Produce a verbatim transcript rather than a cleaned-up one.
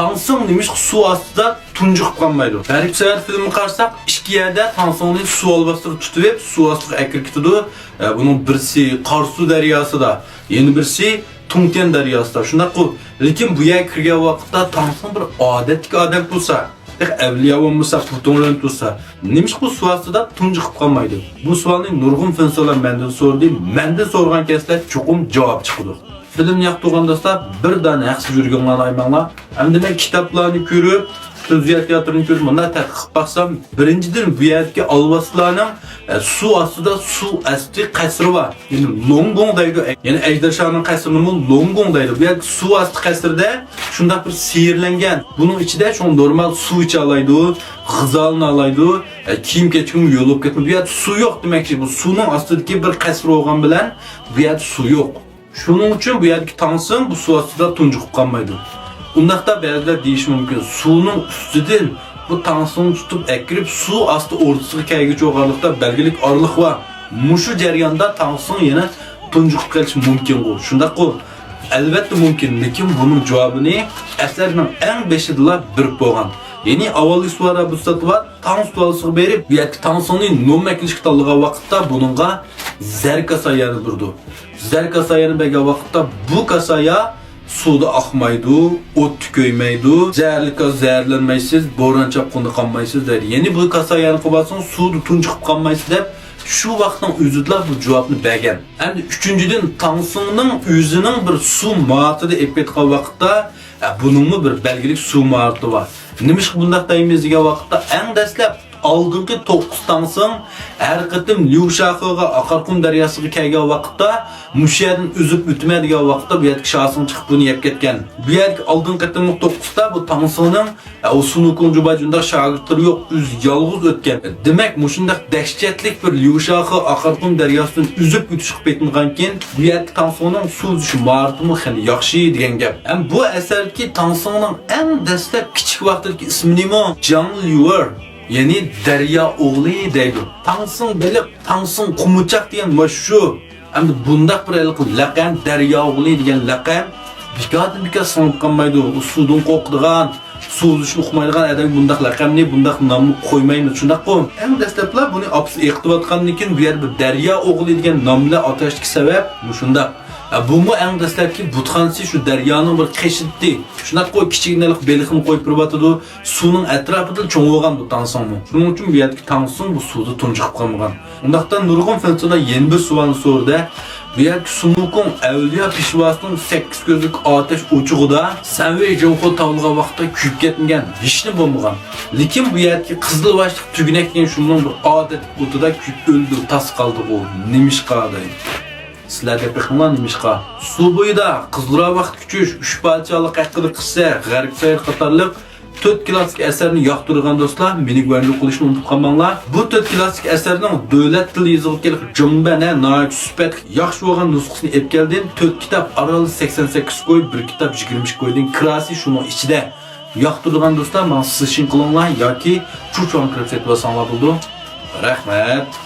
تاڭسىڭ نېمىشقا سۇ ئاستىدا تۇنجۇقۇپ قالمايدۇ؟ غەرب سەۋەت فىلىمىغا قارىساق، ئىككى يەردە تاڭسىڭنى سۇ ئالۋاستىدا تۇتۇۋېلىپ، سۇ ئاستىغا ئەكىرىپ كېتىدۇ. ئە، بۇنىڭ بىرسى قارسۇ دەرياسىدا، يەنە بىرسى تۇڭتيەن دەرياسىدا. شۇنداققۇ؟ لېكىن بۇ يەرگە كىرگەن ۋاقىتتا تاڭسىڭ بىر ئادەتتىكى ئادەم تۇرسا، تېخى ئەۋلىيا بولمىسا، پۇتۇڭلىرىنى تۇرسا، نېمىشقا بۇ سۇ ئاستىدا تۇنجۇقۇپ قالمايدۇ؟ بۇ سوئالنى نۇرغۇن فىنسلار مەندىن سورىدى. مەندىن سورىغان كەسلەر چوقۇم جاۋاب چىقىدۇ. فىلىمنى ياقتۇرغان دوستلار، بىردانە ھەقسىز يۈرىكىڭلارنى ئايىماڭلار. ئەمدى مەن كىتابلارنى كۆرۈپ، تۈزيەت تىياتىرىنى كۆرۈپ، مۇنداق تەتقىق قىلىپ باقسام، بىرىنچىدىن، بۇ يەردىكى ئالۋاستىلارنىڭ، ئە، سۇ ئاستىدا سۇ ئاستى قەسرى بار. يەنى لوڭگوڭ دەيدۇ. يەنى ئەجدىر شاھنىڭ قەسرىنىمۇ لوڭگوڭ دەيدۇ. بۇ يەردىكى سۇ ئاستى قەسرىدە شۇنداق بىر سىيىرلەنگەن. بۇنىڭ ئىچىدە شۇڭا نورمال سۇ ئىچالايدۇ، غىزالىنالايدۇ، ئە، كىيىم-كېچىكىمۇ يۇيۇلۇپ كەتمەيدۇ. بۇ يەردە سۇ يوق دېمەكچى. بۇ سۇنىڭ ئاستىدىكى بىر قەسىر بولغان بىلەن بۇ يەردە سۇ يوق. شۇنىڭ ئۈچۈن بۇ يەردىكى تاڭسىڭ بۇ سۇ ئاستىدا تۇنجۇقۇپ قالمايدۇ. ئۇنداقتا بەزىلەر دېيىشى مۇمكىن، سۇنىڭ ئۈستىدىن بۇ تاڭسىڭنى تۇتۇپ ئەكىرىپ، سۇ ئاستى ئورتىسىغا كەلگۈچە ئارىلىقتا بەلگىلىك ئارىلىق بار. مۇشۇ جەرياندا تاڭسىڭ يەنە تۇنجۇقۇپ قېلىشى مۇمكىنغۇ؟ شۇنداققۇ؟ ئەلۋەتتە مۇمكىن، لېكىن بۇنىڭ جاۋابىنى ئەسەرنىڭ ئەڭ بېشىدىلا بېرىپ بولغان. يەنى ئاۋۋالقى سۇۋادا بۇ ساتىۋات تاڭ سۇۋالىسىغا بېرىپ، بۇ يەردىكى تاڭسىڭنى نوم ئەكېلىشكە تاللىغان ۋاقىتتا بۇنىڭغا زەر كاسايانى بېرىدۇ. زەر كاسايانى بەرگەن ۋاقىتتا بۇ كاسايا سۇدا ئاقمايدۇ، ئوتتا كۆيمەيدۇ، زەھەرلىك زەھەرلەنمەيسىز، بوران چاپقۇندا قالمايسىز دەيدۇ. يەنى بۇ كاسايانى قىلىۋالسىڭىز سۇدا تۇنجۇقۇپ قالمايسىز دەپ شۇ ۋاقىتنىڭ ئۆزىدىلا بۇ جاۋابنى بەرگەن. ئەمدى ئۈچىنچىدىن، تاڭسىڭنىڭ ئۆزىنىڭ بىر سۇ ماھارىتىدە ئېلىپ كەتكەن ۋاقىتتا، ئە، بۇنىڭمۇ بىر بەلگىلىك سۇ ماھارىتى بار. نېمىشقا بۇنداق دەيمىز دېگەن ۋاقىتتا، ئەڭ دەسلەپ ئالدىنقى توققۇز تاڭسىڭ ھەر قېتىم ليۇشاخېغا، ئاقارقۇم دەرياسىغا كەلگەن ۋاقىتتا، مۇشۇ يەردىن ئۈزۈپ ئۆتىمەن دېگەن ۋاقىتتا، بۇ يەردىكى شاسىڭ چىقىپ بۇنى يەپ كەتكەن. بۇ يەردىكى ئالدىنقى قېتىملىق توققۇزدا بۇ تاڭسىڭنىڭ، ئە، ئۇ سۇنۇكۇڭ جۇباي شۇنداق شاگىرتلىرى يوق، ئۆزى يالغۇز ئۆتكەن. دېمەك، مۇشۇنداق دەھشەتلىك بىر ليۇشاخې، ئاقارقۇم دەرياسىدىن ئۈزۈپ ئۆتۈش قىلىپ كەتمىغانكىن، بۇ يەردىكى تاڭسىڭنىڭ سۇ ئۈزۈش ماھارىتىمۇ خېلى ياخشى دېگەن گەپ. ھەم بۇ ئەسەردىكى تاڭسىڭنىڭ ئەڭ دەسلەپ كىچىك ۋاقتىدىكى ئىسمى نېمە؟ جاڭ ليۇر، يەنى دەريا ئوغلى دەيدۇ. تاڭسىڭ بېلىق، تاڭسىڭ قۇمۇچاق دېگەن مانا شۇ. ئەمدى بۇنداق بىر ھېلىقى لەقەم، دەريا ئوغلى دېگەن لەقەم بىكاردىن بىكار سىڭىپ قالمايدۇ. ئۇ سۇدىن قورقىدىغان، سۇ ئۈزۈشنى ئۇقمايدىغان ئادەمگە بۇنداق لەقەمنى، بۇنداق نامنى قويمايمىز، شۇنداققۇ؟ ئەڭ دەسلەپلا بۇنى ئاپىسى ئېقىتىۋاتقاندىن كېيىن، بۇ يەردە بىر دەريا ئوغلى دېگەن نام بىلەن ئاتاشتىكى سەۋەب مۇشۇنداق. ھە، بۇمۇ ئەڭ دەسلەپكى بۇتخانىسى شۇ دەريانىڭ بىر قېشىدىتى. شۇنداققۇ، كىچىك ھېلىقى بېلىقنى قويۇپ بېرىۋاتىدۇ. سۇنىڭ ئەتراپىدا چوڭ بولغان بۇ تاڭسىڭمۇ. شۇنىڭ ئۈچۈن بۇ يەردىكى تاڭسىڭ بۇ سۇدا تۇنجۇقۇپ قالمىغان. ئۇنداقتا نۇرغۇن فىنسىلار يەنە بىر سوئالنى سورىدى. بۇ يەردىكى سۇنۇكۇڭ ئەۋلىيا پېشۋاسىنىڭ سەككىز كۆزلۈك ئاتەش ئوچۇقىدا سەنۋېي جۇڭخۇ تاۋلىغان ۋاقىتتا كۆيۈپ كەتمىگەن، ھېچنېمە بولمىغان. لېكىن بۇ يەردىكى قىزىل باشلىق تۈگىنەك دېگەن شۇنىڭ بىر ئادەتتىكى ئوتىدا كۆيۈپ ئۆلدى، تاس قالدىغۇ. نېمىشقا دەيدۇ؟ سىلەر دەپ بېقىڭلار نېمىشقا. سۇ بويىدا قىزىل راۋاقتا كۈچۈش، ئۈچ پادىشاھلىق ھەققىدە قىسسە، غەرب سەير قاتارلىق تۆت كلاسسىك ئەسەرنى ياقتۇرىدىغان دوستلار مېنى گۇەنجۇ قىلىشنى ئۇنتۇپ قالماڭلار. بۇ تۆت كلاسسىك ئەسەرنىڭ دۆلەت تىل يېزىقىدىكى جىڭبەن ھە ناھايىتى سۈپەتلىك، ياخشى بولغان نۇسخىسىنى ئېلىپ كەلدىم. تۆت كىتاب ئارىلىدا سەكسەن سەككىز كوي، بىر كىتاب يىگىرمە ئىككى كويدىن كىراسى شۇنىڭ ئىچىدە. ياقتۇرىدىغان دوستلار ماڭا سىشىڭ قىلىڭلار ياكى چۇچۇڭ كىرىپ سېتىۋالساڭلار بولىدۇ. رەھمەت.